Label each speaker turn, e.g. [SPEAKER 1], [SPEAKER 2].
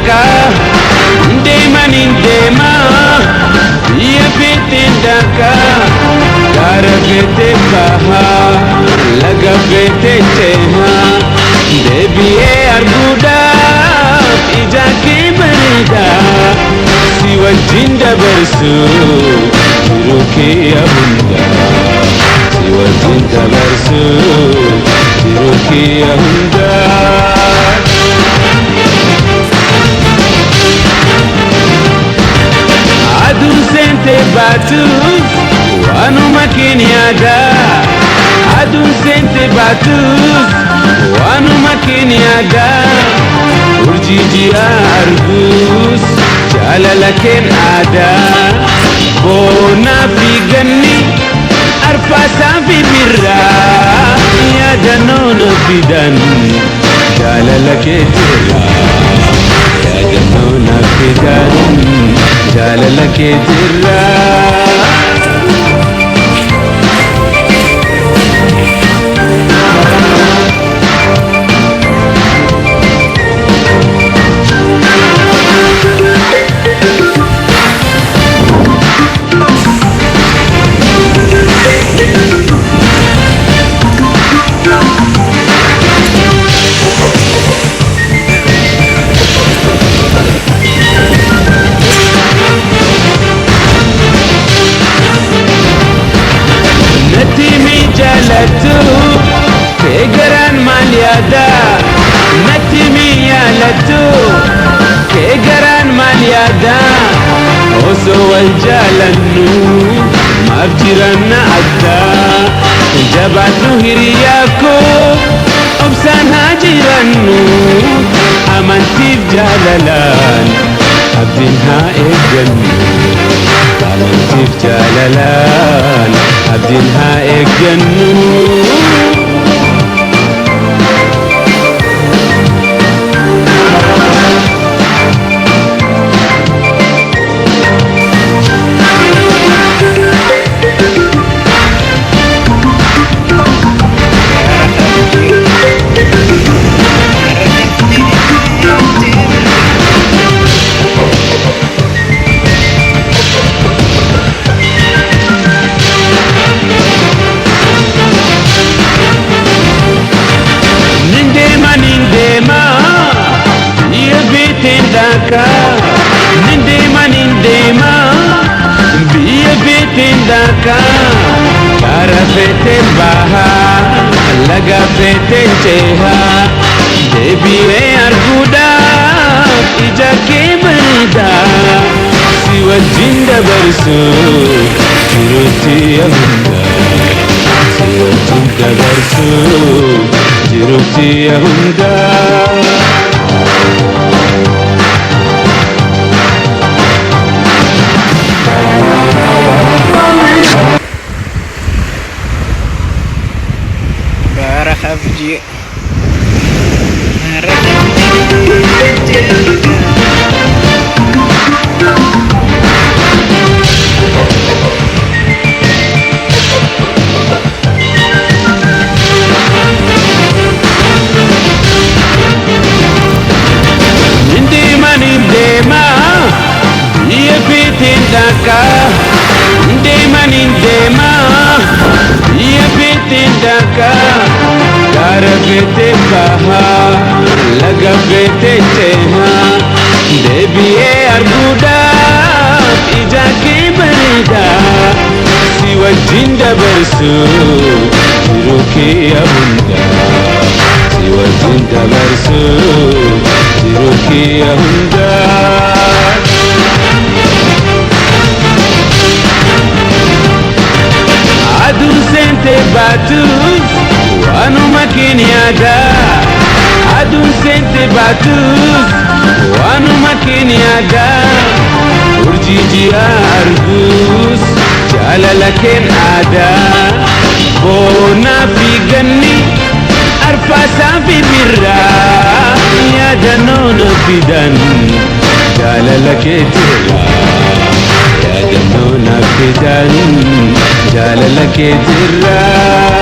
[SPEAKER 1] Dhaqa, deema nin deema, biyya feeteen dhaqa, gaara feetee baha, laga feetee ceha, deebi'ee arguudhaaf ija kee bareeda, si wajjin dabarsu jiruu kee hundaa, si wajjin dabarsu jiruu kee hundaa. Aduun seentee baatus waanuma keen yaada. Aduun seentee baatus waanuma keen yaada. Urjii ji'a argus jaalala keen aadaa. Boonaa fi ganni arfaasaa fi birraa yaadannoo na fidan jaalala keetirraa. Yaadannoo na fidan jaalala keetirraa. Natti mi jaalattu kee garaan maal yaada? Natti mi yaalattu kee garaan maal yaada? Osoo wal jaalannu maaf jiranna adda? Jabaadhu hiriyaa koo, obsaan haa jirannu, amantiif jaalalaan abdiin haa eeggannu. Amantiif jaalalaan abdiin haa eeggannu. Nin deema, nin deema, biyya feeteen dhaqa. Nin deema, nin deema, biyya feeteen dhaqa. Gaara feeteen baha, laga feeteen ceha. Deebi'ee arguudhaaf ija kee bareeda. Si wajjin dabarsu jiruutti hundaa. Si wajjin dabarsu jiruutti hundaa.
[SPEAKER 2] Gaara Hafjii. Gaara Hafjii.
[SPEAKER 1] Nin deema, nin deema, biyya feeteen dhaqa. Nin deema, nin deema, biyya feeteen dhaqa. Gaara feeteen baha, laga feeteen ceha. Deebi'ee arguudhaaf ija kee bareeda. Si wajjin dabarsu jiruu kee hundaa. Si wajjin dabarsu jiruu kee hundaa. Aduun seentee baatus waanuma keen yaada. Aduun seentee baatus waanuma keen yaada. Urjii ji'a argus jaalala keen aadaa. Boonaa fi ganni arfaasaa fi birraa yaadannoo na fidan jaalala keetirraa. Yaadannoo na fidan jaalala keetirraa.